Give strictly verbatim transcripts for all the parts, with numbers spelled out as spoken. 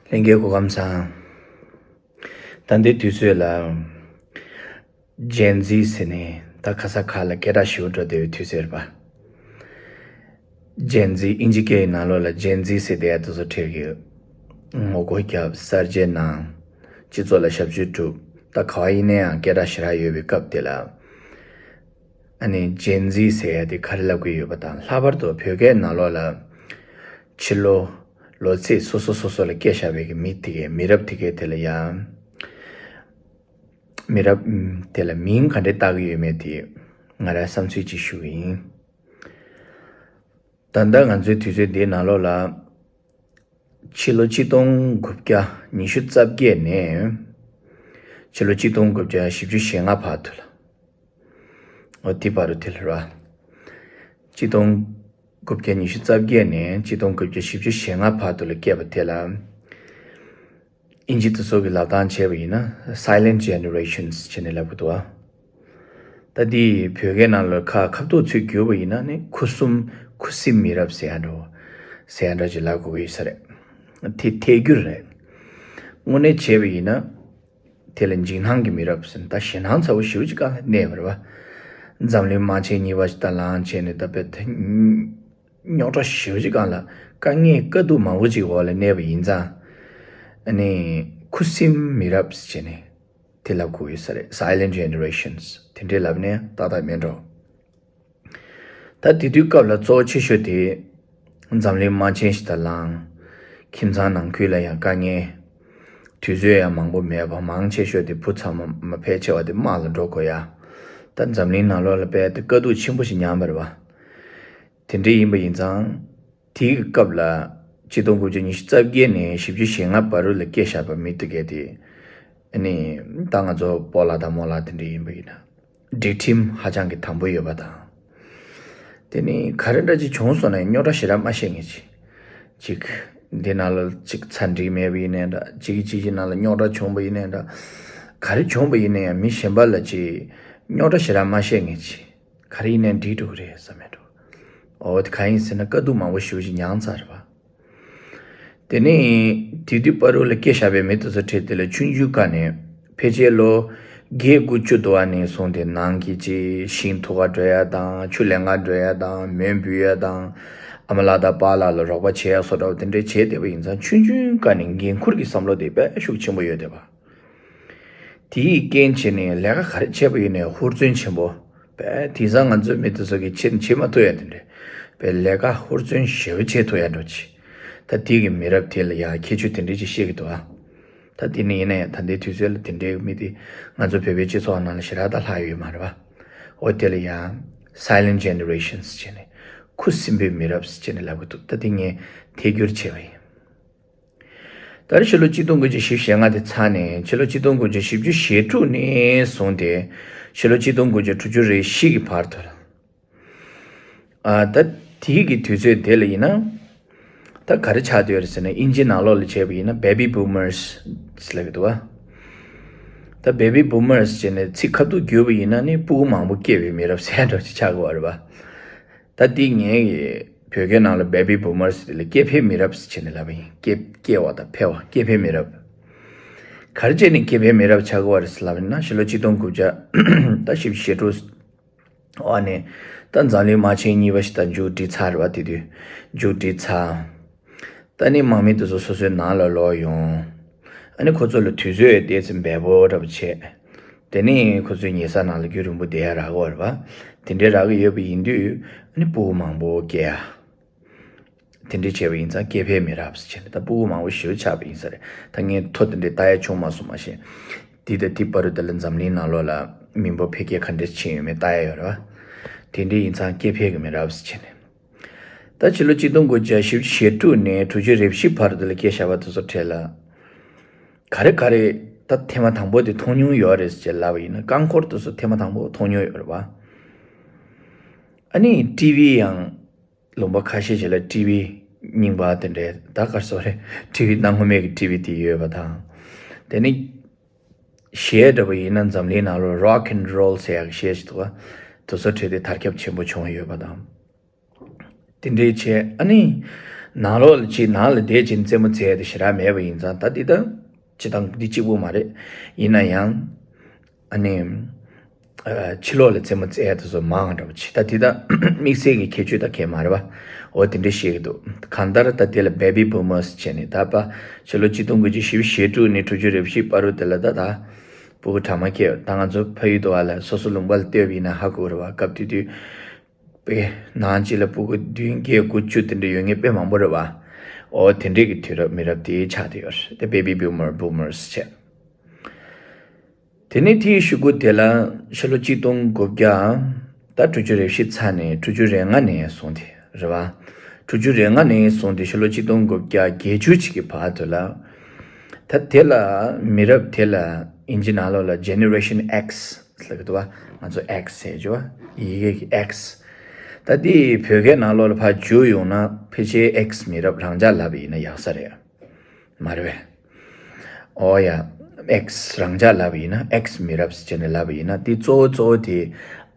ལྷན་རྒྱས་སྐུ་ཁམས་བཟང་། ད་ལྟའི་དུས་ཚོད་ལ་Gen Z ཟེར་ནས་ད་ཁ་ས་ཁ་ལ་སྐད་གྲགས་ཞེ་པོ་འགྲོ་བསྡད་པའི་དུས་ཚོད་རེད་པ། Gen Z ཨིན་ཇི་སྐད་ཡི་ནང་ལོགས་ལ་Gen Z ཟེར་བསྡད་ཡ་དེ་ཚོ་ཁྲིད་ཀྱི་ངོ་རྒོལ་རྒྱབ། གསར་བརྗེ་གནང་། སྤྱི་ཚོགས་ལ་ཞབས་ཞུ་སྒྲུབ། ད་ག་བ་ཡིན་ན་ཡང་སྐད་གྲགས་ཞེ་དྲག་ཡོད་པའི་སྐབས་དེ་ལ། ཨ་ནི་Gen Z ཟེར་ཡ་དེ་ག་རེ་ལབ་ཀྱི་ཡོད་པ་དང་། ལྷག་པར་དུ་བོད་སྐད་ནང་ལོགས་ལ་ཕྱི་ལོ་ལོ་ཚིགས་སོ་སོ་སོ་སོ་ལ་སྐྱེས་བཞག་པའི་གི་མི་དེ་གའི་མི་རབས་དེ་གའི་དེ་ལ་ཡང་། མི་རབས་དེ་ལ་མིང་ག་འདྲས་བཏགས་ཀྱི་ཡོད་མེད་དེ་ང་རང་བསམ་ཚུལ་ཅིག་ཞུ་གི་ཡིན། ད་ལྟ་ང་ཚོའི་དུས་ཚོད་འདིའི་ནང་ལོགས་ལ། ཕྱི་ལོ་ཆིག་སྟོང་དགུ་བརྒྱ་ཉི་ཤུ་རྩ་བརྒྱད་ནས་ཕྱི་ལོ་ཆིག་སྟོང་དགུ་བརྒྱ་བཞི་བཅུ་ཞེ་ལྔ་བར་དུ་ལ། འོ་དེ་བར་དུ་དེ་ལ་ར། ཆིག་སྟོང་དགུ་བརྒྱ་ཉི་ཤུ་རྩ་བརྒྱད་ནས་ཆིག་སྟོང་དགུ་བརྒྱ་བཞི་བཅུ་ཞེ་ལྔ་བར་དུ་ལ་སྐྱེས་པ་དེ་ལ། ཨིན་ཇི་དེ་ཚོ་གི་ལབ་སྟངས་བྱས་པ་ཡིན་ན་Silent Generations བྱས་ནས་ལབ་གི་འདུག་ཨ། ད་འདི་བོད་སྐད་ནང་ལ་ཁ་ཁ་ཐུག་ཚུར་བསྒྱུར་བ་ཡིན་ན་ནི་ཁུ་སིམ་ཁུ་སིམ་མི་རབས་ཟེར་ཡ་འདྲ་བོ་ཟེར་ཡ་འདྲ་ཅིག་ལབ་དགོས་ཀྱི་ཡོད་ས་རེད། དེ་ཐད་བསྒྱུར་རེད། དངོས་གནས་བྱས་པ་ཡིན་ན། དེ་ལ་འཇིགས་སྣང་གི་མི་རབས་ཟེར་ན་ད་ཞེད་སྣང་ཚ་བོ་ཞེ་པོ་ཅིག་སྒང་ལ་གནས་པ་རེད་བ། འཛམ་གླིང་དམག་ཆེན་གཉིས་པ་ཞིག་དང་ལངས་བྱས་ནས་ད་དཔེ་ད་རྙོག་དྲ་ཞེ་པོ་ཅིག་སྒང་ལ་དཀའ་ངལ་དཀའ་སྡུག་མང་པོ་ཅིག་འོག་ལ་གནས་པ་ཡིན་ཙང་། ཨ་ནི་ཁུ་སིམ་མི་རབས་ཟེར་བྱས་ནས་དེ་ལབ་དགོས་ཡོད་ས་རེད། Silent Generations དེ་འདྲས་ལབ་ནས་ཏག་ཏག་མེད་འགྲོ། ད་དེ་དུས་སྐབས་ལ་གཙོ་བོ་ཆེ་ཤོས་དེ་འཛམ་གླིང་དམག་ཆེན་ཞིག་དང་ལངས། ཁྱིམ་ཚང་ནང་ཁུལ་ལ་ཡང་དཀའ་ངལ། དུས་ཚོད་ཡང་མང་པོ་མེད་པ། མང་ཆེ་ཤོས་དེ་བུ་ཚང་མ་མ་ཕལ་ཆེ་བ་དེ་དམག་ལ་འགྲོ་དགོས་ཡ། ད་འཛམ་གླིང་ནང་ལོགས་ལ་དཔེ་དེ་དཀའ་སྡུག་ཆེན་པོ་ཞིག་མྱངས་པ་རེད་བ། དེ་འདྲ་ཡིན་པ་ཡིན་ཙང་། དེའི་སྐབས་ལ་ཆིག་སྟོང་དགུ་བརྒྱ་ཉི་ཤུ་རྩ་བརྒྱད་ནས་བཞི་བཅུ་ཞེ་ལྔ་བར་དུ་ལ་སྐྱེས་བཞག་པ་མི་དེ་གས་དེ། ཨ་ནི་ད་ང་ཚོ་སྤོ་ལགས་དང་རྨོ་ལགས་དེ་འདྲ་ཡིན་པ་ཡིན་ན། སྒྲིག་ཁྲིམས་ཧ་ཅང་གི་དམ་པོ་ཡོད་པ་དང་། དེ་ནི་ག་རེ་འདྲ་ཅིག་བྱུང་སོང་ན་རྙོག་དྲ་ཞེ་དྲག་མ་བཤད་མཁན་ཅིག་ཅིག་འདི་ནང་ལ་ཅིག་ཚ་འགྲིག་མེད་པ་ཡིན་ནའི་འདྲ། ཅིག་ཅིག་ཅིག་ནང་ལ་རྙོག་དྲ་བྱུང་བ་ཡིན་ནའི་འདྲ། ག་རེ་བྱུང་བ་ཡིན་ནའི་ཡང་མི་གཞན་པ་ལ་ཅིག་རྙོག་དྲ་ཞེ་དྲག་མ་བཤད་མཁན་ཅིག་ག་རེ་ཡིན་ནའི་འགྲིག་འགྲོ་གི་རེད་བསམ་མེད་འགྲོ། འོ་དེ་གང་ཡིན་ཟེར་ན་དཀའ་སྡུག་མང་པོ་ཞེ་པོ་ཅིག་མྱངས་ཚར་རེད་པ། དེ་ནས་དེ་དུས་བར་དུ་ལ་སྐྱེས་བཞག་པའི་མི་དེ་ཚོ་ཁྲིད་དེ་ལ་ཆུང་ཆུང་སྒང་ནས་ཕལ་ཆེར་ལོ་བརྒྱད་དགུ་བཅུ་དུ་བ་ནས་བཟུང་སྟེ་ནང་གི་ཅིག་ཤིང་འཐུ་ག་འགྲོ་ཡ་དང་། ཆུ་ལེན་ག་འགྲོ་ཡ་དང་། མོན་འབུད་ཡ་དང་། ཨ་མ་ལགས་དང་པཱ་ལགས་ལ་རོགས་པ་བྱེད་ཡ་སོགས་འདྲ་བོ་དེ་འདྲ་བྱས་བསྡད་པ་ཡིན་ཙང་། ཆུང་ཆུང་སྒང་ནས་འགན་ཁུར་གྱི་བསམ་བློ་དེ་དཔེ་ཤུགས་ཆེན་པོ་ཡོད་བསྡད་པ། དེའི་རྐྱེན་བྱས་ནས་ལས་ཀ་ག་རེ་བྱས་པ་ཡིན་ནའི་ཧུར་བརྩོན་ཆེན་པོ། དཔེ་དེང་སང་ང་ཚོའི་མི་དེ་ཚོ་གིས་བྱེད་བྱེད་མ་ཐུབ་ཡ་དེ་འདྲ། དཔེ་ལས་ཀ་ཧུར་བརྩོན་ཞེ་པོ་བྱེད་ཐུབ་ཡ་འདྲ་བོ་ཅིག་ད་དེ་གི་མི་རབས་དེ་ལ་ཡང་ཁྱད་ཆོས་དེ་འདྲ་ཅིག་བཤད་ཀྱི་འདུག་ཨ། ད་དེ་ནི་ཡིན་ན་ཡང་ད་ལྟའི་དུས་ཚོད་ལ་དེ་འདྲའི་མི་དེ་ང་ཚོ་བོད་པའི་སྤྱི་ཚོགས་ནང་ལ་ཞེ་དྲག་ད་ལྷག་ཡོད་མ་རེད་པ། འོ་དེ་ལ་ཡང་Silent Generations བྱས་ནས་ཁུ་སིམ་པའི་མི་རབས་བྱས་ནས་ལབ་ཀྱི་འདུག་ད་དེ་ངས་ཐད་བསྒྱུར་བྱས་པ་ཡིན། ད་རེས་ཕྱི་ལོ་ཆིག་སྟོང་དགུ་བརྒྱ་བཞི་བཅུ་ཞེ་ལྔ་དེ་ཚར་ནས་ཕྱི་ལོ་ཆིག་སྟོང་དགུ་བརྒྱ་བཞི་བཅུ་ཞེ་དྲུག་ནས་བཟུང་སྟེ་ཕྱི་ལོ་ཆིག་སྟོང་དགུ་བརྒྱ་དྲུག་ཅུ་རེ་བཞི་གི་བར་དུ་ལ། ཨ་ད་དེའི་གི་དུས་ཚོད་དེ་ལ་ཡིན་ན། ད་ག་རེ་ཆགས་བསྡད་ཡོད་རེད་ཟེར་ན། ཨིན་ཇི་ནང་ལོགས་ལ་བྱས་པ་ཡིན་ན་Baby Boomers ལབ་ཀྱི་འདུག་བ། ད་Baby Boomers བྱས་ནས་ཚིག་ཁ་ཐུག་བསྒྱུར་བ་ཡིན་ན་ནི་སྤུ་གུ་མང་པོ་སྐྱེས་པའི་མི་རབས་ཟེར་འདྲ་ཅིག་ཆགས་ཀྱི་ཡོད་རེད་བ། ད་འདི་ངའི་བོད་སྐད་ནང་ལ་Baby Boomers དེ་ལ་སྐྱེ་འཕེལ་མི་རབས་ཟེར་ནས་ལབ་པ་ཡིན། སྐྱེ་སྐྱེ་བ་དང་འཕེལ་བ། སྐྱེ་འཕེལ་མི་རབས། ག་རེ་བྱས་ནས་སྐྱེ་འཕེལ་མི་རབས་ཆགས་ཀྱི་ཡོད་རེད་ཟེར་ལབ་ན། ཕྱི་ལོ་ཆིག་སྟོང་དགུ་བརྒྱ་ད་བཞི་བཅུ་ཞེ་དྲུག་འོག་ནས་ད་འཛམ་གླིང་དམག་ཆེན་གཉིས་པ་ཞིག་ད་མཇུག་སྒྲིལ་ཚར་རེད་བ། དེ་དུས་མཇུག་སྒྲིལ་ཚར། ད་ནི་དམག་མི་དེ་ཚོ་སོ་སོའི་ནང་ལ་ལོག་ཡོང་། ཨ་ནི་ཁོ་ཚོ་ལ་དུས་ཚོད་ཏོག་ཙམ་འབེལ་པོ་འདྲ་པོ་བྱས། དེ་ནས་ཁོ་ཚོའི་ཉལ་ས་ནང་ལ་རྒྱུན་རིང་པོ་བསྡད་ཡ་རག་གི་ཡོད་རེད་བ། དེ་འདྲའི་རག་གི་ཡོད་པ་ཡིན་དུས་ཨ་ནི་སྤུ་གུ་མང་པོ་སྐྱེ་ཡ། དེ་འདྲའི་བྱས་པ་ཡིན་ཙང་སྐྱེ་འཕེལ་མི་རབས་ཟེར་བྱས་ནས་ད་སྤུ་གུ་མང་པོ་ཞེ་པོ་ཆགས་པ་ཡིན་ས་རེད། ད་ངས་ཐོ་དེ་འདྲའི་ལྟ་ཡ་བྱུང་མ་སོང་། མ་གཞི་དེ་དང་དེ་བར་དུ་དེ་ལ་འཛམ་གླིང་ནང་ལོགས་ལ་མི་འབོར་འཕེལ་རྒྱས་ག་འདྲས་ཕྱིན་ཡོད་མེད་ལྟ་ཡ་ཡོད་རེད་བ། དེ་འདྲའི་ཡིན་ཙང་སྐྱེ་འཕེལ་གྱི་མི་རབས་ཟེར་བྱས་ནས། ད་ཕྱི་ལོ་ཆིག་སྟོང་དགུ་བརྒྱ་བཞི་བཅུ་ཞེ་དྲུག་ནས་དྲུག་ཅུ་རེ་བཞི་བར་དུ་ལ་སྐྱེས་བཞག་པ་དེ་ཚོ་གྲས་ལ། ག་རེ་ག་རེ་ད་ཐེངས་མ་དང་པོ་དེ་མཐོང་མྱོང་ཡོད་རེད་ཅེས་ལབ་པ་ཡིན་ན། རྐང་འཁོར་དེ་ཚོ་ཐེངས་མ་དང་པོ་མཐོང་མྱོང་ཡོད་རེད་བ། ཨ་ནི་ཊི་ཝི་ཡང་ལུང་པ་ཁ་ཤས་ཤིག་ལ་ཊི་ཝི་རྙིང་པ་དེ་འདྲའི་ད་ག་རེ་ཟེར་རེད། ཊི་ཝི་སྣང་ངོ་མེད་ཀྱི་ཊི་ཝི་དེ་ཡོད་པ་དང་། དེ་ནི་གཞས་འདྲ་པོ་ཡིན་ན་འཛམ་གླིང་ནང་ལ་Rock and Roll ཟེར་ཡག་གི་གཞས་ཤིག་འདུག་བ། དེ་ཚོ་གྲས་དེ་དར་ཁྱབ་ཆེན་པོ་བྱུང་ཡོད་པ་དང་། དེ་འདྲའི་བྱས། ཨ་ནི་ ནང་ལོགས་ལ་ཅིག་ནང་ལ་བསྡད་ཅིང་རྩེད་མོ་རྩེ་ཡ་དེ་ཞེ་དྲག་མེད་པ་ཡིན་ཙང་། ད་འདི་ད་སྤྱི་བཏང་འདི་གཅིག་པུ་མ་རེད། ཡིན་ན་ཡང་ཨ་ནི། ཨ། ཕྱི་ལོགས་ལ་རྩེད་མོ་རྩེ་ཡ་དེ་ཚོ་མང་འདྲ་པོ་ཅིག་ད་དེ་ད་དམིགས་བསལ་གྱི་ཁྱད་ཆོས་ད་གས་མ་རེད་པ། འོ་དེ་འདྲ་བཤད་ཀྱི་འདུག་གང་ལྟར་ད་དེ་ལ་Baby Boomers་བྱས་ནས། ད་པ་ཕྱི་ལོ་ཆིག་སྟོང་དགུ་བརྒྱ་བཞི་བཅུ་ཞེ་དྲུག་ནས་དྲུག་ཅུ་རེ་བཞི་བར་དུ་དེ་ལ་ད་ད་སྤུ་གུ་གྲངས་མང་སྐྱེས། ད་ང་ཚོ་ཕ་ཡུལ་དུ་བ་ལ་སོ་སོ་ལུང་པ་ལ་ལྟོས་པ་ཡིན་ན་ཧ་གོ་རེད་པ། སྐབས་དེ་དུས་པའི་ནང་གཅིག་ལ་སྤུ་གུ་བདུན་བརྒྱད་དགུ་བཅུ་དེ་འདྲ་ཡོད་མཁན་དཔེ་མང་པོ་རེད་པ། འོ་དེ་འདྲས་ཀྱི་དུས་རབས་མི་རབས་དེ་ཆགས་བསྡད་ཡོད་རེད། དེ་Baby Boomer Boomers་བྱས། དེ་ནས་དེའི་གཞུག་གུ་དེ་ལ་ཕྱི་ལོ་ཆིག་སྟོང་དགུ་བརྒྱ་ད་དྲུག་ཅུ་རེ་བཞི་ཚར་ནས་དྲུག་ཅུ་རེ་ལྔ་ནས་བཟུང་སྟེ་རེད་པ། དྲུག་ཅུ་རེ་ལྔ་ནས་བཟུང་སྟེ་ཕྱི་ལོ་ཆིག་སྟོང་དགུ་བརྒྱ་བརྒྱད་ཅུ་ཅིག་གི་བར་དུ་ལ། ད་དེ་ལ་མི་རབས་དེ་ལ་ཨིན་ཇི་ནང་ལོགས་ལ་Generation X་ལབ་ཀྱི་འདུག་པ། ང་ཚོ་X་ཟེར་རྒྱུ་པ། ཡི་གེ་གི་X། ད་དེ་བོད་སྐད་ནང་ལོགས་ལ་ཕར་བསྒྱུར་ཡོང་ན་ཕལ་ཆེར་X་མི་རབས་རང་འཇགས་ལབ་པ་ཡིན་ན་ཡག་ས་རེད། མ་རེད་པས། ཨོ་ཡ། X་རང་འཇགས་ལབ་པ་ཡིན་ན། X་མི་རབས་ཟེར་ནས་ལབ་པ་ཡིན་ན། དེ་གཙོ་བོ་གཙོ་བོ་དེ་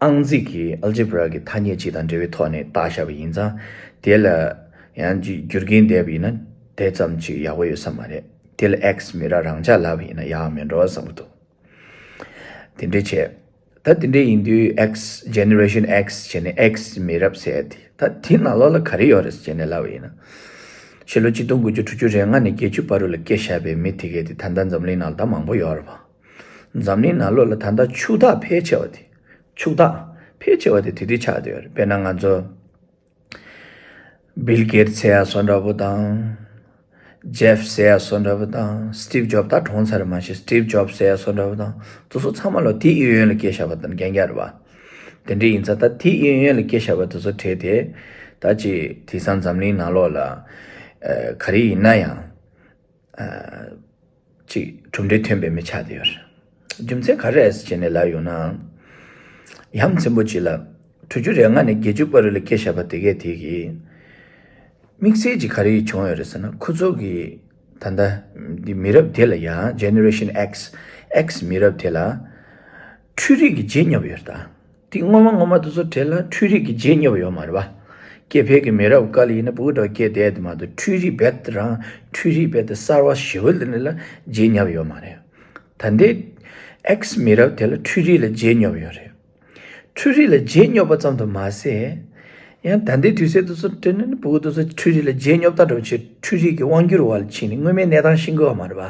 ཨང་རྩིས་ཀྱི་Algebra་གི་ཐ་སྙད་ཅིག་དང་འབྲེལ་བའི་ཐོག་ནས་བཏགས་བཞག་པ་ཡིན་ཙང་། དེ་ལ་ཡང་ཅིག་བསྒྱུར་མཁན་བསྡད་པ་ཡིན་ན་དེ་ཙམ་ཅིག་ཡག་པོ་ཡོད་ས་མ་རེད། དེ་ལ་X་མི་རབས་རང་འཇགས་ལབ་པ་ཡིན་ན་ཡག་མེད་འགྲོ་བསམ་གྱི་འདུག་དེ་འདྲས་བྱས། ད་དེ་འདྲས་ཡིན་དུས་X། Generation X་བྱས་ནས་X་མི་རབས་ཟེར་དེ། ད་དེ་ནང་ལོགས་ལ་ག་རེ་ཡོད་རེད་ཟེར་ནས་ལབ་པ་ཡིན་ན། ཕྱི་ལོ་ཆིག་སྟོང་དགུ་བརྒྱ་དྲུག་ཅུ་རེ་ལྔ་ནས་བརྒྱད་ཅུ་བར་དུ་ལ་སྐྱེས་བཞག་པའི་མི་དེ་གས་དེ་ད་ལྟ་འཛམ་གླིང་ནང་ལ་ད་མང་པོ་ཡོད་རེད་པ། འཛམ་གླིང་ནང་ལོགས་ལ་ད་ལྟ་ཕྱུག་བདག་ཕལ་ཆེ་བ་དེ། ཕྱུག་བདག་ཕལ་ཆེ་བ་དེ་དེ་དུས་ཆགས་བསྡད་ཡོད་རེད། དཔེར་ན་ང་ཚོ། Bill Gates་ཟེར་ཡ་བཟོ་འདྲ་པོ་དང་། Jeff་ཟེར་ཡ་བཟོ་འདྲ་པོ་དང་། Steve Jobs་ད་གྲོངས་ཚར་རེད་མ་གཞི། Steve Jobs་ཟེར་ཡ་བཟོ་འདྲ་པོ་དང་། དེ་ཚོ་ཚང་མ་ལོ་དེའི་གཡས་གཡོན་ལ་སྐྱེས་བཞག་པ་དང་རྐྱང་རྐྱང་རེད་པ། དེ་འདྲ་ཡིན་ཙང་ད་དེའི་གཡས་གཡོན་ལ་སྐྱེས་བཞག་པ་དེ་ཚོ་གྲས་དེ། ད་ཅིག་དེང་སང་འཛམ་གླིང་ནང་ལོགས་ལ། ཨ། ག་རེ་ཡིན་ན་ཡང་། ཨ། ཅིག་གྲུབ་འབྲས་ཐོན་པའི་མི་ཆགས་བསྡད་ཡོད་རེད། རྒྱུ་མཚན་ག་རེ་རེད་ཟེར་ནས་ལབ་ཡོང་ན། ཡ་མཚན་པོ་ཅིག་ལ། དྲུག་ཅུ་རེ་ལྔ་ནས་བརྒྱད་ཅུ་བར་དུ་ལ་སྐྱེས་བཞག་པ་དེ་གས་དེ་གིས། དམིགས་བསལ་གྱི་ག་རེ་བྱུང་ཡོད་རེད་ཟེར་ན། ཁོ་ཚོ་གི་ད་ལྟ་འདི་མི་རབས་དེ་ལ་ཡང་། Generation X། X་མི་རབས་དེ་ལ་འཕྲུལ་རིག་གི་རྗེས་སྙོབ་ཡོད་རེད་ད། དེ་སྔོན་མ་སྔོན་མ་དེ་ཚོ་གྲས་ལ་འཕྲུལ་རིག་གི་རྗེས་སྙོབ་ཡོད་མ་རེད་པ། སྐྱེ་འཕེལ་གྱི་མི་རབས་སྐབས་ལ་ཡིན་ན་སྤུ་གུ་འདྲ་སྐྱེས་བསྡད་དེ་མ་གཏོགས། འཕྲུལ་རིག་རྦད་དེ་རང་། འཕྲུལ་རིག་རྦད་དེ་གསར་བ་ཞེ་པོ་དེ་འདྲ་ལ་རྗེས་སྙོབ་ཡོད་མ་རེད། ད་ལྟའི་X་མི་རབས་དེ་ལ་འཕྲུལ་རིག་ལ་རྗེས་སྙོབ་ཡོད་རེད། འཕྲུལ་རིག་ལ་རྗེས་སྙོབ་པ་ཙམ་དུ་མ་ཟད། ཡང་ད་ལྟའི་དུས་ཚོད་དུ་སུ་དྲན་ན་ནི་སྤུ་གུ་དུ་སུ་འཕྲུལ་རིག་ལ་རྗེས་སྙོབ་ལྟ་འགྲོ་ཆེད་འཕྲུལ་རིག་གི་དབང་སྒྱུར་བ་ལ་ཕྱིན་ནས་སྔོན་མའི་གནས་སྟངས་ཤེས་ཀྱི་ཡོད་མ་རེད་པ།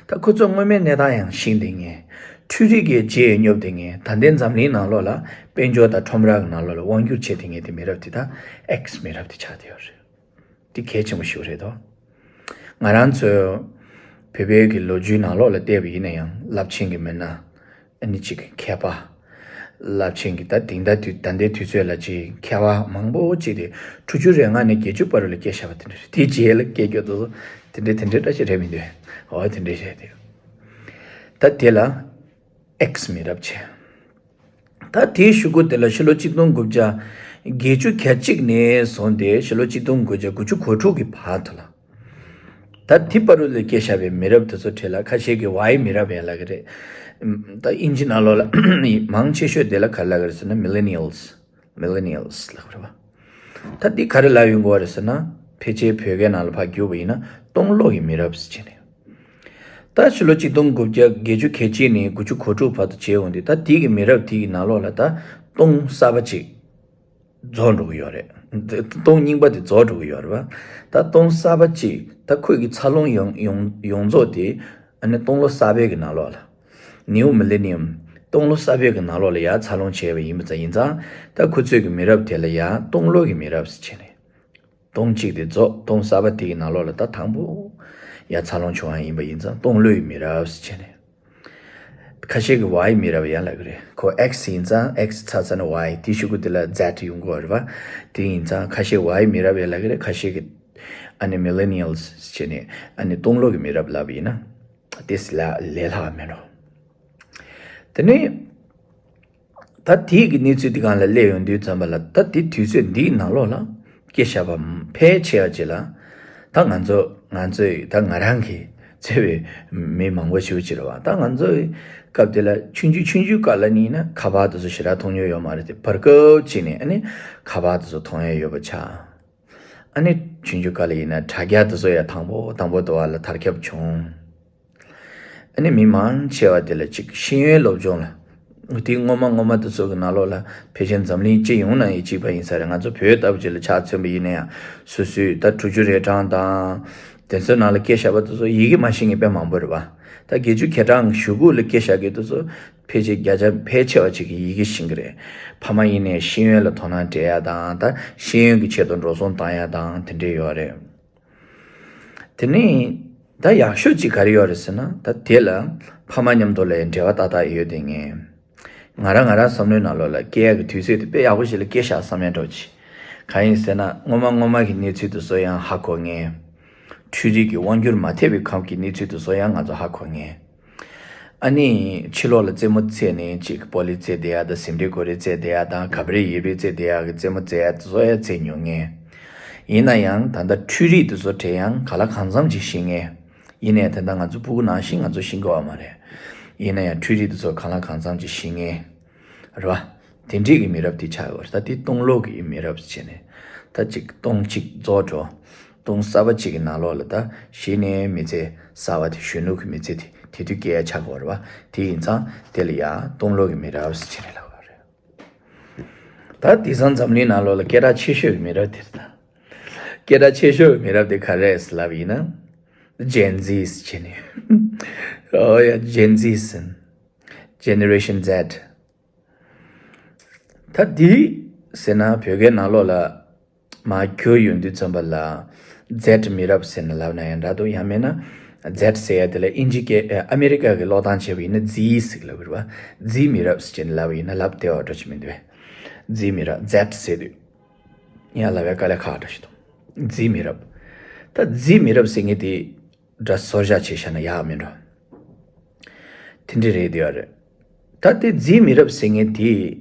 ད་ཁོ་ཚོ་སྔོན་མའི་གནས་སྟངས་ཡང་ཤེས་བསྡད་མཁན། འཕྲུལ་རིག་གི་རྗེས་སྙོབ་བསྡད་མཁན། ད་ལྟའི་འཛམ་གླིང་ནང་ལོགས་ལ་དཔལ་འབྱོར་དང་ཁྲོམ་ར་གི་ནང་ལོགས་ལ་དབང་སྒྱུར་བྱེད་བསྡད་མཁན་དེ་མི་རབས་དེ་ད་X་མི་རབས་དེ་ཆགས་བསྡད་ཡོད་རེད། འདི་གལ་ཆེན་པོ་ཞིག་རེད་དོ། ང་རང་ཚོའི་བོད་པའི་གི་ལོ་རྒྱུས་ནང་ལོགས་ལ་བལྟས་པ་ཡིན་ན་ཡང་། རླབས་ཆེན་གྱི་མི་སྣ། ཨ་ནི་གཅིག་གི་མཁས་པ། རླབས་ཆེན་གྱི་ད་དེང་ད་དུས་ད་ལྟའི་དུས་ཚོད་ལ་ཅིག་མཁས་པ་མང་པོ་ཅིག་དེ་དྲུག་ཅུ་རེ་ལྔ་ནས་བརྒྱད་ཅུ་བར་ལ་སྐྱེས་བཞག་པ་དེ་འདྲ་རེད། དེའི་རྗེས་ལ་སྐྱེས་རྒྱུ་དེ་ཚོ་དེ་འདྲའི་དེ་འདྲའི་འདྲ་ཞིག་རེད་མི་འདུག་འོ་དེ་འདྲ་བཤད་དེ། ད་དེ་ལ་X་མི་རབས་བྱས། ད་དེའི་གཞུག་གུ་དེ་ལ་ཕྱི་ལོ་ཆིག་སྟོང་དགུ་བརྒྱ་བརྒྱད་ཅུ་གྱ་གཅིག་ནས་བཟུང་སྟེ་ཕྱི་ལོ་ཆིག་སྟོང་དགུ་བརྒྱ་དགུ་བཅུ་གོ་དྲུག་གི་བར་དུ་ལ། ད་དེ་བར་དུ་ལ་སྐྱེས་བཞག་པའི་མི་རབས་དེ་ཚོ་གྲས་ལ་ཁ་ཤས་ཀྱིས་Y་མི་རབས་ཡང་ལབ་ཀྱི་རེད། ད་དབྱིན་ཇི་ནང་ལོགས་ལ་མང་ཆེ་ཤོས་དེ་ལ་ག་རེ་ལབ་ཀྱི་རེད་ཟེར་ན། Millennials། Millennials་ལབ་ཀྱི་རེད་པ། ད་འདི་ག་རེ་ལབ་ཡོང་གི་ཡོད་རེད་ཟེར་ན། ཕལ་ཆེར་བོད་སྐད་ནང་ལ་ཕར་བསྒྱུར་བ་ཡིན་ན་སྟོང་ལོ་གི་མི་རབས་ཟེར་བྱས་ནས། ད་ཕྱི་ལོ་ཆིག་སྟོང་དགུ་བརྒྱ་བརྒྱད་ཅུ་གྱ་གཅིག་ནས་དགུ་བཅུ་གོ་དྲུག་བར་དུ་བྱས་ཡོང་དུས། ད་དེ་གི་མི་རབས་དེ་གི་ནང་ལོགས་ལ་ད་སྟོང་གསར་པ་ཅིག་རྫོགས་འགྲོ་གི་ཡོད་རེད། སྟོང་རྙིང་པ་དེ་རྫོགས་འགྲོ་གི་ཡོད་རེད་པ། ད་སྟོང་གསར་པ་ཅིག་ད་ཁོས་ཀྱི་འཚར་ལོངས་ཡོང་ཡོང་ཡོངས་རྫོགས་དེ། ཨ་ནི་སྟོང་ལོ་གསར་པའི་གི་ནང་ལོགས་ལ། New Millennium། སྟོང་ལོ་གསར་པའི་གི་ནང་ལོགས་ལ་ཡར་འཚར་ལོངས་བྱས་པ་ཡིན་པ་ཙང་། ཡིན་ཙང་ད་ཁོ་ཚོའི་གི་མི་རབས་དེ་ལ་ཡར་སྟོང་ལོ་གི་མི་རབས་ཟེར་བྱས་ནས། སྟོང་གཅིག་དེ་རྫོགས། སྟོང་གསར་པ་དེ་གི་ནང་ལོགས་ལ་ད་དང་པོ་ཡར་འཚར་ལོངས་བྱུང་བ་ཡིན་པ་ཡིན་ཙང་། སྟོང་ལོའི་མི་རབས་ཟེར་བྱས་ནས། ཁ་ཤས་ཀྱིས་Y་མི་རབས་ཡང་ལབ་ཀྱི་རེད། ཁོ་X་ཡིན་ཙང་། X་ཚར་ཚར་ནས་Y། དེའི་གཞུག་གུ་དེ་ལ་Z་ཡོང་གི་ཡོད་རེད་པ། དེ་ཡིན་ཙང་ཁ་ཤས་Y་མི་རབས་ཡང་ལབ་ཀྱི་རེད། ཁ་ཤས་ཀྱིས་ཨ་ནི་Millennials་ཟེར་བྱས་ནས། ཨ་ནི་སྟོང་ལོ་གི་མི་རབས་ལབ་པ་ཡིན་ན། དེ་ལས་ལས་སླ་བ་མེད་འགྲོ། དེ་ནས། ད་དེའི་གི་གནས་ཚུལ་འདི་སྒང་ལ་སླེབས་ཡོང་དུས་ཙམ་པ་ལ། ད་དེ་དུས་ཚོད་འདིའི་ནང་ལོགས་ལ་སྐྱེས་བཞག་པ་ཕལ་ཆེ་བ་ཅིག་ལ། ད་ང་ཚོ་ང་ཚོས་ད་ང་རང་གིས་འཚོལ་བའི་མི་མང་པོ་ཞེ་པོ་ཅིག་རེད་པ། ད་ང་ཚོའི་སྐབས་དེ་ལ་ཆུང་ཆུང་ཆུང་ཆུང་སྐབས་ལ་ནི་ཡིན་ན་ཁ་པར་དེ་ཚོ་ཞེ་དྲག་མཐོང་མྱོང་ཡོད་མ་རེད་དེ། བར་སྐབས་ཅིག་ནས་ཨ་ནི་ཁ་པར་དེ་ཚོ་མཐོང་ཡ་ཡོད་པ་ཆགས། ཨ་ནི་ཆུང་ཆུང་སྐབས་ལ་ཡིན་ན་དྲ་རྒྱ་དེ་ཚོ་ཡང་དང་པོ་དང་པོ་དུ་བ་ལ་དར་ཁྱབ་བྱུང་། ཨ་ནི་མི་མང་ཆེ་བ་དེ་ལ་ཅིག་ཤེས་ཡོན་སློབ་སྦྱོང་ལ། དེ་སྔོན་མ་སྔོན་མ་དེ་ཚོ་གི་ནང་ལོགས་ལ་ཕལ་ཆེར་འཛམ་གླིང་སྤྱི་ཡོངས་ནང་ཡང་གཅིག་པ་ཡིན་ས་རེད། ང་ཚོ་བོད་ལྟ་བུ་ཅིག་ལ་ཆ་མཚོན་པ་ཡིན་ན་ཡང་སོ་སོའི་ད་དྲུག་ཅུ་རེ་གྲངས་དང་། དེ་ཚོའི་ནང་ལ་སྐད་བཤད་པ་དེ་ཚོ་ཡི་གེ་མ་ཤེས་མཁན་དཔེ་མང་པོ་རེད་པ། ད་བརྒྱད་ཅུ་གྱ་གྲངས་ཀྱི་གཞུག་གུ་ལ་སྐད་བཤད་མཁན་དེ་ཚོ་ཕལ་ཆེར་བརྒྱ་ཆ་ཕལ་ཆེ་བ་ཅིག་གིས་ཡི་གེ་ཤེས་ཀྱི་རེད། ཕ་མ་ཡིན་ནའི་ཤེས་ཡོན་ལ་དོ་སྣང་སྤྲད་ཡ་དང་ད་ཤེས་ཡོན་གྱི་ཆེད་དུ་འགྲོ་སོང་བཏང་ཡ་དང་དེ་འདྲས་ཡོད་རེད། དེ་ནས་ད་ཡག་ཤོས་ཅིག་ག་རེ་ཡོད་རེད་ཟེར་ན། ད་དེ་ལ་ཕ་མ་མཉམ་དུ་ལ་འབྲེལ་བ་ཏག་ཏག་ཡོད་དེ། ངས་ང་རང་ང་རང་བསམ་བློའི་ནང་ལོགས་ལ་སྐད་ཡག་གི་དུས་ཚོད་དེ་དཔེ་ཡག་པོ་ཞིག་ལ་སྐད་བཤད་བསམ་ཡ་འདྲ་བོ་ཅིག་གང་ཡིན་ཟེར་ན། སྔོན་མ་སྔོན་མ་གི་གནས་ཚུལ་དེ་ཚོ་ཡང་ཧ་གོ་ངེས། འཕྲུལ་རིག་གི་དབང་སྒྱུར་མ་ཐེབས་པའི་སྐབས་ཀྱི་གནས་ཚུལ་དེ་ཚོ་ཡང་ང་ཚོ་ཧ་གོ་ངེས། ཨ་ནི་ཕྱི་ལོགས་ལ་རྩེད་མོ་རྩེས་ནས་ཅིག་པོ་ལི་རྩེད་བསྡད་ཡ་དང་། ཟིན་བྲིས་གོ་རེ་རྩེད་བསྡད་ཡ་དང་། གབ་རེས་ཡིབ་རེས་རྩེད་བསྡད་ཡ་གི་རྩེད་མོ་རྩེ་ཡ་དེ་ཚོ་ཡང་རྩེད་མྱོང་ངེས། ཡིན་ན་ཡང་ད་ལྟ་འཕྲུལ་རིག་དེ་ཚོ་དྲན་ཡང་གང་ལ་གང་འཚམ་ཅིག་ཤེས་ངེས། ཡིན་ནའི་ད་ལྟ་ང་ཚོ་སྤུ་གུ་ནང་བཞིན་ང་ཚོ་ཤེས་ཀྱི་ཡོད་མ་རེད། ཡིན་ན་ཡང་འཕྲུལ་རིག་དེ་ཚོ་གང་ལ་གང་འཚམ་ཅིག་ཤེས་ངེས། རེད་བ། དེ་འདྲས་ཀྱི་མི་རབས་དེ་ཆགས་ཡོད་རེད། ད་དེ་སྟོང་ལོག་གི་མི་རབས་བྱས་ནས། ད་ཅིག་སྟོང་གཅིག་རྫོགས་འགྲོ། སྟོང་གསར་པ་གཅིག་གི་ནང་ལོགས་ལ་ད་གཞི་ནས་མི་ཚེ་གསར་པ་དེ། གཞོན་ནུ་གི་མི་ཚེ་དེ་དེ་དུས་སྐྱེལ་ཡ་ཆགས་ཀྱི་ཡོད་རེད་བ། དེ་ཡིན་ཙང་དེ་ལ་ཡང་སྟོང་ལོག་གི་མི་རབས་བྱས་ནས་ལབ་ཡོད་རེད། ད་དེང་སང་འཛམ་གླིང་ནང་ལོགས་ལ་སྐད་གྲགས་ཆེ་ཤོས་ཀྱི་མི་རབས་དེ་རེད་ད། སྐད་གྲགས་ཆེ་ཤོས་ཀྱི་མི་རབས་དེ་ག་རེ་རེད་ལབ་ཡིན་ན། Gen Zs་བྱས་ནས། ཨོ་ཡ། Gen Zs། Generation Z། ད་འདི་ཟེར་ན་བོད་སྐད་ནང་ལོགས་ལ་མར་བསྒྱུར་ཡོང་དུས་ཙམ་པ་ལ་Z་མི་རབས་ཟེར་ནས་ལབ་ན་ཡང་འདྲ་འདུག་ཡང་མིན་ན་Z་ཟེར་ཡ་དེ་ལ་དབྱིན་ཇི་སྐད། ཨ་མེ་རི་ཀ་གི་ཀློག་སྟངས་བྱས་པ་ཡིན་ན་Z་ཟེར་ལབ་ཀྱི་རེད་བ། Z་མི་རབས་ཟེར་ནས་ལབ་པ་ཡིན་ན་ལབ་བདེ་བ་འདྲ་ཞིག་མི་འདུག Z་མི་རབས། Z་ཟེར་དུས་ཡང་ལབ་ཡ་དཀའ་ལས་ཁག་འདྲ་ཞིག་འདུག Z་མི་རབས། ད་Z་མི་རབས་ཟེར་མཁན་དེ་སྒྲ་སོར་བཞག་བྱས་བཞག་ན་ཡག་མིན་འགྲོ། དེ་འདྲ་རེད་དེ་ཡོད་རེད། ད་དེ་Z་མི་རབས་ཟེར་མཁན་དེ་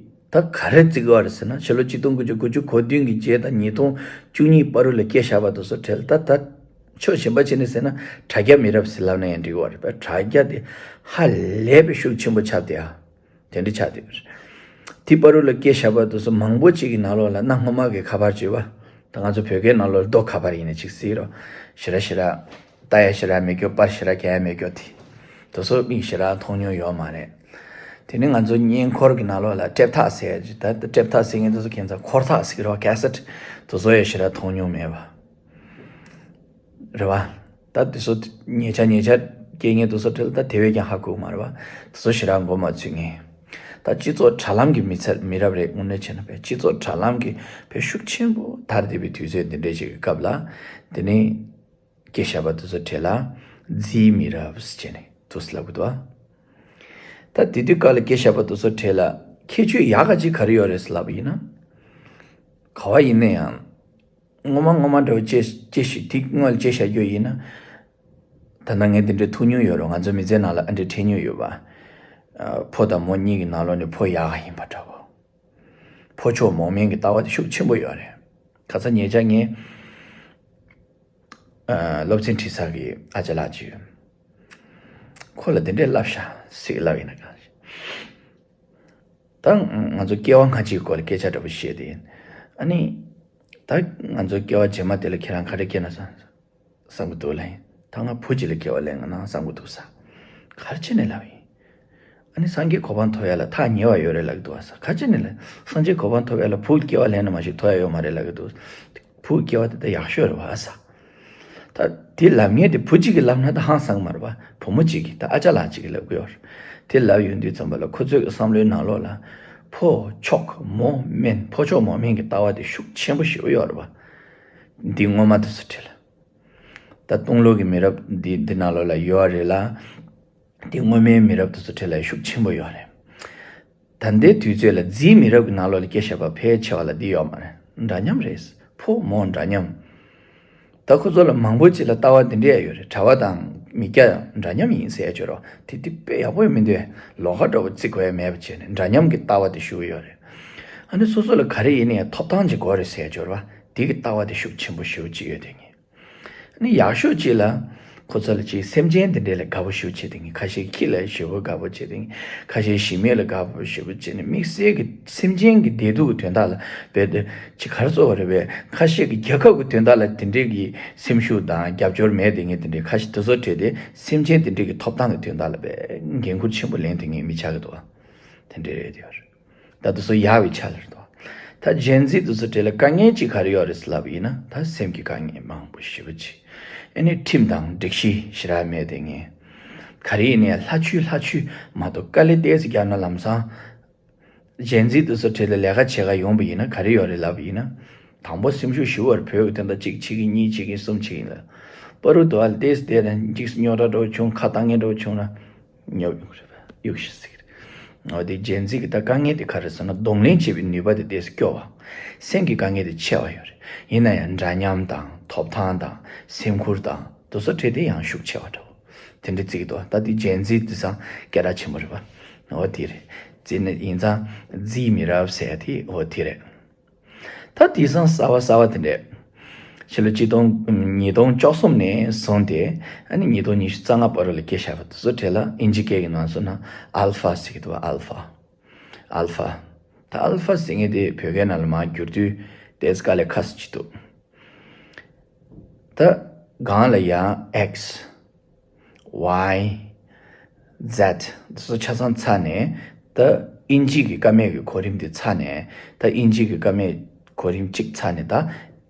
ད་ག་རེ་བརྩི་དགོས་རེད་ཟེར་ན། ཕྱི་ལོ་ཆིག་སྟོང་དགུ་བརྒྱ་དགུ་བཅུ་གོ་བདུན་གྱི་རྗེས་དང་ཉིས་སྟོང་བཅུ་གཉིས་བར་དུ་ལ་སྐད་བཞག་པ་དེ་ཚོ་གྲས་ལ་ད་ད་ཕྱོགས་གཞན་པ་བྱས་ནས་ཟེར་ན་དྲ་རྒྱ་མི་རབས་ཟེར་ལབ་ན་ཡང་འགྲིག་གི་རེད་པ། དྲ་རྒྱ་དེ་ཧ་ལས་པའི་ཤུགས་ཆེན་པོ་ཆགས་བསྡད་ཡ། དེ་འདྲ་ཆགས་བསྡད་པ་རེད། དེ་བར་དུ་ལ་སྐད་བཞག་པ་དེ་ཚོ་མང་པོ་ཅིག་གི་ནང་ལོགས་ལ་གནའ་སྔོན་མ་གི་ཁ་པར་བརྗོད་པ། ད་ང་ཚོ་བོད་སྐད་ནང་ལོགས་རྡོ་ཁ་པར་ཡིན་ན་ཅིག་ཟེར་རོ། ཞེ་དྲག་ཞེ་དྲག་ལྟ་ཡ་ཞེ་དྲག་མེད་རྒྱུ། པར་ཞེ་དྲག་རྒྱག་ཡ་མེད་རྒྱུ་དེ། དེ་ཚོ་མིག་ཞེ་དྲག་མཐོང་མྱོང་ཡོད་མ་རེད། དེ་ནས་ང་ཚོ་བརྙན་འཁོར་གྱི་ནང་ལོགས་ལ་དཀྲེབ་ཐག་ཟེར་ཡ་ཅིག་ད་དཀྲེབ་ཐག་ཟེར་མཁན་དེ་ཚོ་ཁྱད་མཚར་འཁོར་ཐག་ཟེར་གི་རེད་བ། ཁེ་སེཊ་དེ་ཚོ་ཡང་ཞེ་དྲག་མཐོང་མྱོང་མེད་པ་རེད་བ། ད་དེ་ཚོ་ཉེ་ཆར་ཉེ་ཆར་སྐྱེས་མཁན་དེ་ཚོ་དེ་ལ་ད་དེ་བས་ཀྱང་ཧ་གོ་གི་མ་རེད་བ། དེ་ཚོ་ཞེ་དྲག་མགོ་མ་ཚོས་མཁན། ད་སྤྱི་ཚོགས་དྲ་ལམ་གྱི་མི་ཚེ་མི་རབས་རེད། དངོས་གནས་བྱས་ན་བས་སྤྱི་ཚོགས་དྲ་ལམ་གྱི་བས་ཤུགས་ཆེན་པོ་དར་བསྡད་པའི་དུས་ཚོད་འདི་འདྲའི་ཞིག་གི་སྐབས་ལ། དེ་ནས་སྐད་བཤད་པ་དེ་ཚོ་གྲས་ལ་ཛི་མི་རབས་ཟེར་ནས་དུས་ལབ་གི་འདུག་བ། ད་དེ་དུས་སྐབས་ལ་སྐད་བཤད་པ་དེ་ཚོ་གྲས་ལ་ཁྱད་ཆོས་ཡག་ག་ཅིག་ག་རེ་ཡོད་རེད་ཟེར་ལབ་པ་ཡིན་ན། ག་བ་ཡིན་ན་ཡང་། སྔོན་མ་སྔོན་མ་འདྲ་བོ་ཅེས་ཅེས་ཤིག་དེ་སྔོན་ལ་ཅེས་བྱ་རྒྱུ་ཡིན་ན། ད་ལྟ་ངས་དེ་འདྲའི་ཐུག་མྱོང་ཡོད་རེད། ང་ཚོ་མི་ཚེ་ནང་ལ་ཨ་འདྲའི་འཕྲད་མྱོང་ཡོད་པ། ཕོ་དང་མོ་གཉིས་ཀྱི་ནང་ལོགས་ནས་ཕོ་ཡག་ག་ཡིན་པ་འདྲ་བོ། ཕོ་མཆོག་མོ་དམན་གྱི་ལྟ་བ་དེ་ཤུགས་ཆེན་པོ་ཡོད་རེད། ཁ་སང་ཉེ་ཆར་ངས་སློབ་ཚན་ཁྲིད་ས་གི་ཨ་ཅག་ལགས་ཅིག་ཡོད། ཁོ་ལ་དེ་འདྲའི་བསླབ་བྱ་ཞིག་ལབ་ཡིན་ན་གང་ཞིག་ད་ང་ཚོ་སྐྱེ་བ་སྔ་ཕྱིའི་སྐོར་ལ་སྐད་ཆ་འདྲ་པོ་བཤད་དེ་ཡིན། ཨ་ནི། ད་ང་ཚོ་སྐྱེ་བ་རྗེས་མ་དེ་ལ་ཁྱེད་རང་ག་རེ་སྐྱེ་ན་བསམ་བསམ་གི་འདུག་ལབ་ཡིན། ད་ང་བུ་གཅིག་ལ་སྐྱེ་བ་ལེན་གི་ན་བསམ་གི་འདུག་ས། ག་རེ་བྱས་ནས་ལབ་ཡིན། ཨ་ནི་སངས་རྒྱས་གོ་འཕང་ཐོབ་ཡ་ལ་ཐག་ཉེ་བ་ཡོད་རེད་ལབ་གི་འདུག་བ་ས། ག་རེ་བྱས་ནས་ལབ། སངས་རྒྱས་གོ་འཕང་ཐོབ་ཡ་ལ་བུ་སྐྱེ་བ་ལེན་ན་མ་གཞི་ཐོབ་ཡ་ཡོད་མ་རེད་ལབ་གི་འདུག་བུ་སྐྱེ་བ་དེ་ད་ཡག་ཤོས་རེད་བ་ས། ད་དེ་ལབ་མཁན་དེ་བུ་གཅིག་གིས་ལབ་ན་ད་ཧང་སང་མ་རེད་བ། བུ་མོ་གཅིག་གིས་ད་ཨ་ཅག་ལགས་གཅིག་གིས་ལབ་གི་ཡོད་རེད། དེ་ལབ་ཡོང་དུས་ཙམ་པ་ལ་ཁོ་ཚོའི་བསམ་བློའི་ནང་ལོགས་ལ། ཕོ་མཆོག་མོ་དམན། ཕོ་མཆོག་མོ་དམན་གྱི་ལྟ་བ་དེ་ཤུགས་ཆེན་པོ་ཞེ་པོ་ཡོད་རེད་བ། འདི་སྔོན་མ་དེ་ཚོ་ཁྲིད་ལ། ད་སྟོང་ལོ་གི་མི་རབས་འདི་འདི་ནང་ལོགས་ལ་ཡོད་རེད་ལ། འདི་སྔོན་མའི་མི་རབས་དེ་ཚོ་ཁྲིད་ལ་ཤུགས་ཆེན་པོ་ཡོད་རེད། ད་ལྟའི་དུས་ཚོད་ལ་ཛི་མི་རབས་ཀྱི་ནང་ལོགས་ལ་སྐད་བཤད་པ་ཕལ་ཆེ་བ་ལ་འདི་ཡོད་མ་རེད། འདྲ་མཉམ་རེད། ཕོ་མོ་འདྲ་མཉམ། ད་ཁོ་ཚོ་ལ་མང་པོ་ཅིག་ལ་ལྟ་བ་འདི་འདྲ་ཡོད་རེད། གྲྭ་པ་དང་མི་སྐྱ་འདྲ་མཉམ་ཡིན་ཟེར་ཡ་ཅིག་ཡོད་རེད། དེ་དེ་དཔེ་ཡག་པོ་ཡང་མི་འདུག་ལོགས་ཀ་འདྲ་པོ་བརྩི་དགོས་ཡ་མེད་པ་བྱས་ནས་འདྲ་མཉམ་གྱི་ལྟ་བ་དེ་ཞུ་གི་ཡོད་རེད། ཨ་ནི་སོ་སོ་ལ་ག་རེ་ཡིན་ན་ཡང་ཐོབ་ཐང་ཅིག་དགོས་རེད་ཟེར་ཡ་ཅིག་ཡོད་རེད་བ། དེ་གི་ལྟ་བ་དེ་ཤུགས་ཆེན་པོ་ཞེ་པོ་ཅིག་ཡོད་དེ་ངས། ནི་ཡག་ཤོས་ཅིག་ལ། ཁོ་ཚོ་ལ་ཅིག་སེམས་ཅན་དེ་འདྲས་ལ་དགའ་པོ་ཞེ་པོ་བྱེད་དེ་ངས། ཁ་ཤས་ཁྱི་ལ་ཞེ་པོ་དགའ་པོ་བྱེད་དེ་ངས། ཁ་ཤས་ཞི་མི་ལ་དགའ་པོ་ཞེ་པོ་བྱེད་ནས། དམིགས་བསལ་གྱི་སེམས་ཅན་གྱི་བདེ་སྡུག་གི་དོན་དག་ལ་རྦད་དེ་ཅིག་ག་རེ་ཟེར་དགོས་རེད་པས། ཁ་ཤས་ཀྱི་རྒྱལ་ཁབ་ཀྱི་དོན་དག་ལ་དེ་འདྲས་ཀྱི་སེམས་ཤུགས་དང་རྒྱབ་སྐྱོར་མེད་དེ་ངས། དེ་འདྲས་ཁ་ཤས་དེ་ཚོ་བྲིས་ཏེ་སེམས་ཅན་དེ་འདྲས་ཀྱི་ཐོབ་ཐང་གི་དོན་དག་ལ་རྦད་འགན་ཁུར་ཆེན་པོ་ལེན་དེ་ངས་མི་ཆགས་ཀྱི་འདུག་བ། དེ་འདྲས་རེད་དེ་བ། ད་དེ་ཚོ་ཡག་པའི་ཆ་ལ་རེད་དོ། ད་ཇེན་ཟི་དེ་ཚོ་གྲས་ལ་དཀའ་ངལ་གཅིག་ག་རེ་ཡོད་རེད་ལབ་ཡིན་ན། ད་སེམས་ཀྱི་དཀའ་ངལ་མང་པོ་ཞེ་པོ་ཅིག་ཨ་ནི་ཁྲིམས་དང་སྒྲིག་གཞི་ཞེ་དྲག་མེད་དེ་ངས། ག་རེ་ཡིན་ནའི་ལྷ་ཆོས་ལྷ་ཆོས་མ་གཏོགས། དཀའ་ལས་ཏོག་ཙམ་བརྒྱབ་ན་ལམ་སང་ཇེན་ཟི་དེ་ཚོ་གྲས་ལ་ལས་ཀ་བྱེད་ག་ཡོང་པ་ཡིན་ན་ག་རེ་ཡོད་རེད་ལབ་ཡིན་ན། དང་པོ་སེམས་ཤུགས་ཞེ་པོ་བོད་ཀྱི་དོན་དག་གཅིག་བྱེད་ཀྱི་གཉིས་བྱེད་ཀྱི་གསུམ་བྱེད་ཀྱི་ལ། བར་དུ་ཨ་ལ་ཏོག་ཙམ་བསྡད་ན་གཅིག་རྙོག་དྲ་འདྲ་བོ་བྱུང་། ཁ་བཏང་མཁན་འདྲ་བོ་བྱུང་ན། ཉོབ་ཡོང་གི་རེད་པ། གཡུག་ཤི་སྲིད་ཀྱི་རེད། འོ་དེ་ཇེན་ཟི་གི་ད་དཀའ་ངལ་དེ་ག་རེ་ཟེར་ན། གདོང་ལེན་བྱེད་པའི་ནུས་པ་དེ་ཏོག་ཙམ་སྐྱོ་བ། སེམས་ཀྱི་དཀའ་ངལ་དེ་ཆེ་བ་ཡོད་རེད། ཡིན་ན་ཡང་འདྲ་མཉམ་དང་ཐོབ་ཐང་དང་སེམས་ཁུར་དང་དེ་ཚོ་གྲས་དེ་ཡང་ཤུགས་ཆེ་བ་འདྲ་བོ་དེ་འདྲ་བརྩི་གི་འདུག་ད་དེ་ཇེན་ཟི་དེང་སང་སྐད་གྲགས་ཆེན་པོ་རེད་པ། འོ་དེ་རེད། བརྩིས་ན་ཡིན་ཙང་ཟིའི་མི་རབས་ཟེར་ཡ་དེ་འོ་དེ་རེད། ད་དེང་སང་གསར་བ་གསར་བ་དེ་འདྲས། ཕྱི་ལོ་གཅིག་སྟོང་ཉིས་སྟོང་བཅུ་གསུམ་ནས་བཟུང་སྟེ་ཨ་ནི་ཉིས་སྟོང་ཉི་ཤུ་རྩ་ལྔ་བར་ལ་སྐྱེས་བཞག་པ་དེ་ཚོ་གྲས་ལ་ཨིན་ཇི་སྐད་ཀྱི་ནང་ཚུད་ན་ཨལ་ཕ་ཟེར་གྱི་འདུག་པ། ཨལ་ཕ། ཨལ་ཕ། ད་ཨལ་ཕ་ཟེར་མཁན་དེ་བོད་སྐད་ནང་ལ་མར་བསྒྱུར་དུས་ཏོག་ཙམ་དཀའ་ལས་ཁག་ཅིག་འདུག་ད་སྒང་ལ་ཡང་ཨེགས། ཝའི། ཛེད། འདི་ཚོ་ཆ་ཚང་ཚར་ནས། ད་ཨིན་ཇི་གི་ཀ་མད་ཀྱི་གོ་རིམ་དེ་ཚར་ནས། ད་ཨིན་ཇི་གི་ཀ་མད་གོ་རིམ་གཅིག་ཚར་ནས། ད་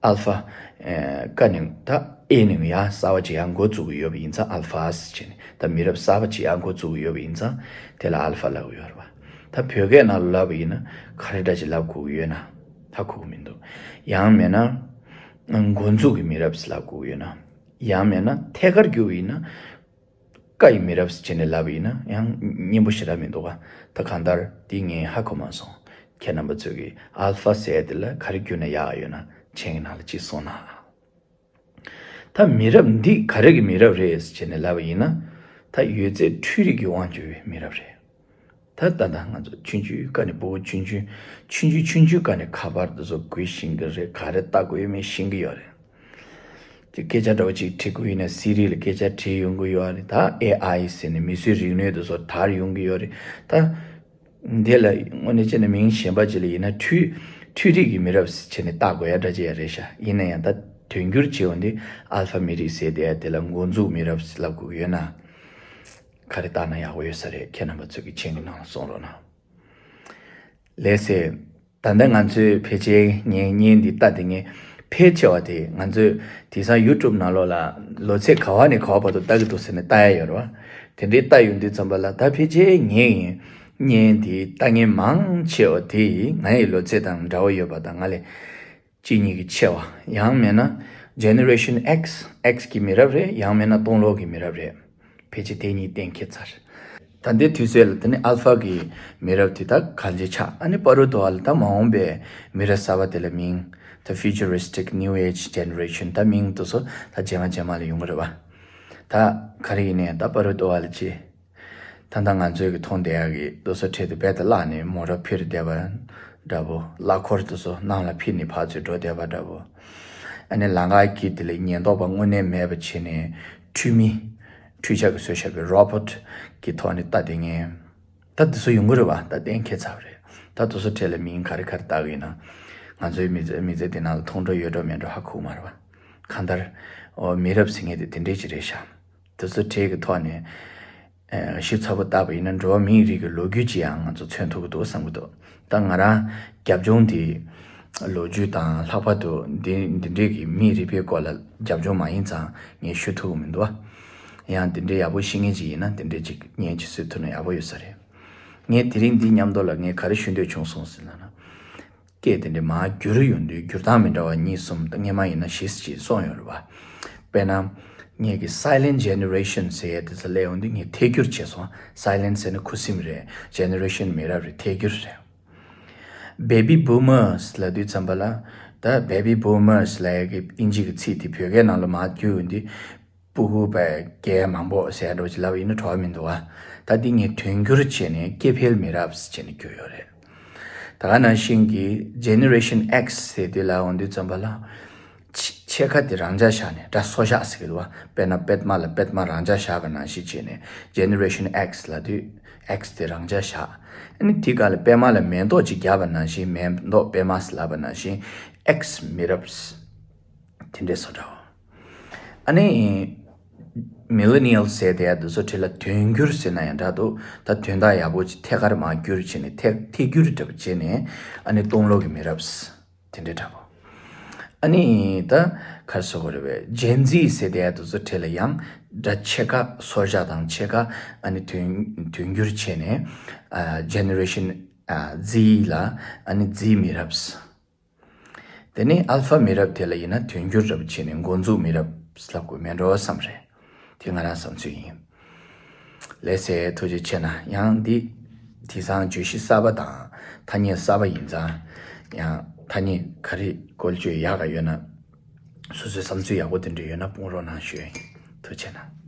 ཨལ་ཕ། ཨེ། ཀ་ནས་ད་ཨེ་ནས་ཡང་གསར་བ་ཅིག་ཡང་འགོ་བཙུགས་ཀྱི་ཡོད་པ་ཡིན་ཙང་ཨལ་ཕ་ཟེར་བྱས་ནས། ད་མི་རབས་གསར་བ་ཅིག་ཡང་འགོ་བཙུགས་ཀྱི་ཡོད་པ་ཡིན་ཙང་དེ་ལ་ཨལ་ཕ་ལབ་ཀྱི་ཡོད་རེད་པ། ད་བོད་སྐད་ནང་ལ་ལབ་པ་ཡིན་ན་ག་རེ་འདྲ་ཅིག་ལབ་དགོས་ཀྱི་ཡོད་ན། ཧ་གོ་གི་མི་འདུག་ཡང་མིན་ན་འགོ་འཛུགས་ཀྱི་མི་རབས་ཟེར་ལབ་དགོས་ཀྱི་ཡོད་ན། ཡང་མིན་ན་ཐད་ཀར་བསྒྱུར་བ་ཡིན་ན། ཀ་ཡི་མི་རབས་ཟེར་བྱས་ནས་ལབ་པ་ཡིན་ན་ཡང་སྙན་པོ་ཞེ་དྲག་མི་འདུག་ག་ད་གང་ལྟར་འདི་ངས་ཧ་གོ་མ་སོང་། ཁྱེད་རྣམ་པ་ཚོས་ཀྱིས་ཨལ་ཕ་ཟེར་ཡ་དེ་ལ་ག་རེ་བསྒྱུར་ན་ཡག་ཡོད་ན་མཆན་གྱི་ནང་ལ་ཅིག་གསུངས་གནང་། ད་མི་རབས་འདི་ག་རེ་གི་མི་རབས་རེད་ཟེར་བྱས་ནས་ལབ་པ་ཡིན་ན། ད་ཡོད་ཚད་འཕྲུལ་རིག་གི་དབང་གིས་མི་རབས་རེད། ད་ད་ལྟ་ང་ཚོ་ཆུང་ཆུང་སྒང་ནས། སྤུ་གུ་ཆུང་ཆུང་ཆུང་ཆུང་ཆུང་ཆུང་སྒང་ནས་ཁ་པར་དེ་ཚོ་འགུལ་ཤེས་ཀྱི་རེད། ག་རེ་ལྟ་དགོས་ཡོད་མེད་ཤེས་ཀྱི་ཡོད་རེད། དེ་སྐད་ཆ་འདྲ་བོ་ཅིག་དྲི་དགོས་ཡིན་ན་སི་རི་ལ་སྐད་ཆ་དྲིས་ཡོང་གི་ཡོད་རེད། ད་ཨེ་ཨའི་ཟེར་ནས་མིས་བཟོས་རིག་ནུས་དེ་ཚོ་དར་ཡོང་གི་ཡོད་རེད། ད་འདི་ལ་དངོས་གནས་བྱས་ན་མིང་གཞན་པ་ཅིག་ལ་ཡིན་ན་འཕྲུལ་འཕྲུལ་རིག་གི་མི་རབས་ཟེར་བྱས་ནས་བཏགས་དགོས་ཡ་འདྲ་ཅིག་ཡང་རེད་ཤག་ཡིན་ན་ཡང་ད་དོན་སྒྱུར་བྱེད་ཡོང་དུས་ཨལ་ཕ་མི་རིགས་ཟེར་བསྡད་ཡ་དེ་ལ་འགོ་འཛུགས་མི་རབས་ཟེར་ལབ་དགོས་ཀྱི་ཡོད་ན། ག་རེ་བཏགས་ན་ཡག་པོ་ཡོད་ས་རེད། ཁྱེད་རྣམ་པ་ཚོས་ཀྱིས་མཆན་གྱི་ནང་ལ་གསུང་རོགས་གནང་། ལགས་སེ། ད་ལྟ་ང་ཚོས་ཕལ་ཆེར་ངའི་བརྙན་འདི་ལྟ་དེ་ངས་ཕལ་ཆེ་བ་དེ་ང་ཚོས་དེང་སང་ཡུ་ཊུབ་ནང་ལོགས་ལ་ལོ་ཚད་ག་བ་ནས་ག་བ་བར་དུ་ལྟ་གི་འདུག་ཟེར་ནས་ལྟ་ཡ་ཡོད་རེད་བ། དེ་འདྲའི་ལྟ་ཡོང་དུས་ཙམ་པ་ལ་ད་ཕལ་ཆེར་ངའི་བརྙན་འདི་ལྟ་མཁན་མང་ཆེ་བ་དེ་ང་ཡི་ལོ་ཚད་དང་འདྲ་བོ་ཡོད་པ་དང་ང་ལས་གཅིག་གཉིས་ཀྱིས་ཆེ་བ། ཡང་མིན་ན་ཇེ་ནེ་རེ་ཤན་ཨེགས། ཨེགས་ཀྱི་མི་རབས་རེད། ཡང་མིན་ན་སྟོང་ལོ་གི་མི་རབས་རེད། ཕལ་ཆེར་དེ་གཉིས་གཏན་འཁེལ་ཚར། ད་ལྟའི་དུས་ཚོད་ལ་དེ་ནི་ཨལ་ཕ་གི་མི་རབས་དེ་ད་གང་ཅི་ཆགས། ཨ་ནི་བར་དུ་བ་ལ་ད་མ་འོངས་པའི་མི་རབས་གསར་པ་དེ་ལ་མིང་ད་ཕིའུ་ཅར་རི་སི་ཊིག་ནིའུ་ཨེཇ་ཇེ་ནེ་རེ་ཤན། ད་མིང་དེ་ཚོ་ད་རྗེས་མ་རྗེས་མ་ལ་ཡོང་གི་རེད་བ། ད་ག་རེ་ཡིན་ནའི་ད་བར་དུ་བ་ལ་ཅི། ད་ལྟ་ང་ཚོས་ཀྱི་མཐོང་བསྡད་ཡག་གི་དེ་ཚོ་འཕྲེད་དུ་རྦད་དེ་བརླག་ནས་མོ་ཊ་འཕུར་བསྡད་པ་འདྲ་པོ། གླ་འཁོར་དེ་ཚོ་ནང་ལ་འཕུར་ནས་ཕར་ཚུར་འགྲོ་བསྡད་པ་འདྲ་པོ། ཨ་ནི་ལམ་ཁའི་དཀྱིལ་དེ་ལ་ཉེན་རྟོག་པ་དངོས་གནས་མེད་པ་བྱས་ནས་འཕྲུལ་མི། འཕྲུལ་ཆས་ཀྱིས་བཟོས་བཞག་པའི་རོ་བོ་ཊི་གི་ཐོག་ནས་ལྟ་བསྡད་མཁན། ད་དེ་ཚོ་ཡོང་གི་རེད་བ། ད་གཏན་འཁེལ་ཚར་བ་རེད། ད་དེ་ཚོ་འཕྲེད་ལ་མིང་ག་རེ་ག་རེ་བཏགས་ཀྱི་ཡིན་ན། ང་ཚོའི་མི་ཚེ་མི་ཚེ་འདི་ནང་ལ་མཐོང་གྲོལ་ཡོད་འགྲོ་མེད་འགྲོ་ཧ་གོ་གི་མ་རེད་བ། གང་ལྟར། འོ་མི་རབས་ཟེར་མཁན་དེ་དེ་འདྲས་ཅིག་རེད་ཤག་དེ་ཚོ་འཕྲེད་ཀྱི་ཐོག་ནས། ཨ། ཞིབ་ཚགས་པོ་བལྟས་པ་ཡིན་ན་འགྲོ་བ་མིའི་རིགས་ཀྱི་ལོ་རྒྱུས་ཅིག་ཡང་ང་ཚོ་མཚོན་ཐུབ་ཀྱི་འདུག་བསམ་གྱི་འདུག་ད་ང་རང་རྒྱབ་ལྗོངས་འདི་ལོ་རྒྱུས་དང་ལྷག་པར་དུ་འདི་འདི་འདྲས་ཀྱི་མིའི་རིག་པའི་སྐོར་ལ་རྒྱབ་ལྗོངས་མ་ཡིན་ཙང་ངས་ཞུ་ཐུབ་ཀྱི་མི་འདུག་བ། ཡང་འདི་འདྲས་ཡག་པོ་ཤེས་མཁན་ཅིག་ཡིན་ན་འདི་འདྲས་ཅིག་བརྙན་ཅིག་བཟོ་ཐུབ་ན་ཡག་པོ་ཡོད་ས་རེད། ངས་དེ་རིང་འདི་མཉམ་དུ་ལ་ངས་ག་རེ་ཞུ་འདོད་བྱུང་སོང་ཟེར་ན། སྐད་དེ་འདྲའི་མར་བསྒྱུར་ཡོང་དུས་བསྒྱུར་སྟངས་མི་འདྲ་བ་གཉིས་གསུམ་ད་སྔས་མ་ཡིན་ན་བཞི་ཙམ་ཅིག་གསུངས་ཡོད་རེད་བ། དཔེར་ན། ངེད་ཀྱི་སའི་ལེན་ཊི་ཇེ་ནེ་རེ་ཤན་ཟེར་ཡས་དེ་ཚོ་སླེབས་ཡོང་དུས་ངས་ཐད་སྒྱུར་བྱས་སོང་། སའི་ལེན་ཊི་ཟེར་ན་ཁུ་སིམ་རེད། ཇེ་ནེ་རེ་ཤན་མི་རབས་རེད། ཐད་སྒྱུར་རེད། བེ་བི་བུ་མར་སི་ལབ་དུས་ཙམ་པ་ལ། ད་བེ་བི་བུ་མར་སི་ལབ་ཡས་ཀྱི་དབྱིན་ཇི་གི་ཚིག་དེ་བོད་སྐད་ནང་ལ་མར་བསྒྱུར་ཡོང་དུས། སྤུ་གུ་བས་རྒས་མང་པོ་ཟེར་འགྲོ་ཅིག་ལབ་ཡིན་ན་གྲོགས་མི་འདུག་ཨ། ད་འདི་ངས་དོན་སྒྱུར་བྱས་ནས་སྐྱེ་འཕེལ་མི་རབས་ཟེར་བྱས་ནས་བསྒྱུར་ཡོད་རེད། ད་ག་ནང་བཞིན་གྱི་ཇེ་ནེ་རེ་ཤན་ཨེགས་ཟེར་དུས་ལ་འོང་དུས་ཙམ་པ་ལ། ཕྱེད་ཀ་དེ་རང་འཇགས་བཞག་ནས་སྒྲ་སོར་བཞག་ཟེར་གི་འདུག་བ། དཔེར་ན་པདྨ་ལ་པདྨ་རང་འཇགས་བཞག་པ་ནང་བཞིན་བྱས་ནས་Generation X ལབ་དུས་X དེ་རང་འཇགས་བཞག་ཨ་ནི་དེ་ག་ལ་པདྨ་ལ་མེ་ཏོག་ཅིག་བརྒྱབ་པ་ནང་བཞིན་མེ་ཏོག་པདྨ་ཟེར་ལབ་པ་ནང་བཞིན་X མི་རབས། དེ་འདྲའི་བཟོ་འདྲ་བ། ཨ་ནི་Millennial ཟེར་དེ་ཡ་དེ་ཚོ་གྲས་ལ་དུས་འགྱུར་ཟེར་ན་ཡང་འདྲ་འདུག་ད་དོན་དག་ཡག་པོ་ཅིག་ཐད་ཀར་མར་བསྒྱུར་བྱས་ནས་ཐད་ཐད་སྒྱུར་འདྲ་པོ་བྱས་ནས་ཨ་ནི་སྟོང་ལོ་གི་མི་རབས། དེ་འདྲའི་འདྲ་པོ། ཨ་ནི་ད་ག་རེ་ཟེར་དགོས་རེད་པས། Gen Z ཟེར་དེ་ཡ་དེ་ཚོ་གྲས་ལ་ཡང་སྒྲ་ཕྱེད་ཀ་སོར་བཞག་དང་ཕྱེད་ཀ་ཨ་ནི་དུས་དུས་འགྱུར་བྱས་ནས་ཨ་Generation ཨ་Z ལ་ཨ་ནི་Z མི་རབས། དེ་ནས་Alpha མི་རབས་དེ་ལ་ཡིན་ན་དུས་འགྱུར་འདྲ་པོ་བྱས་ནས་འགོ་འཛུགས་མི་རབས་ལབ་དགོས་མེད་འགྲོ་བསམ་རེད། དེ་ང་རང་བསམ་ཚུལ་ཡིན། ལགས་སེ། ཐུགས་རྗེ་ཆེ་གནང་། ཡང་འདི་དེང་སང་བརྗོད་གཞི་གསར་པ་དང་ཐ་སྙད་གསར་པ་ཡིན་ཙང་། ཡང་ཐ་སྙད་ག་རེ་བཀོལ་སྤྱོད་ཡག་ག་ཡོད་ན་སོ་སོའི་བསམ་ཚུལ་ཡག་པོ་དེ་འདྲ་ཡོད་ན་སྤུངས་རོགས་གནང་ཞུ་ཡ་ཡིན། ཐུགས་རྗེ་ཆེ་གནང་།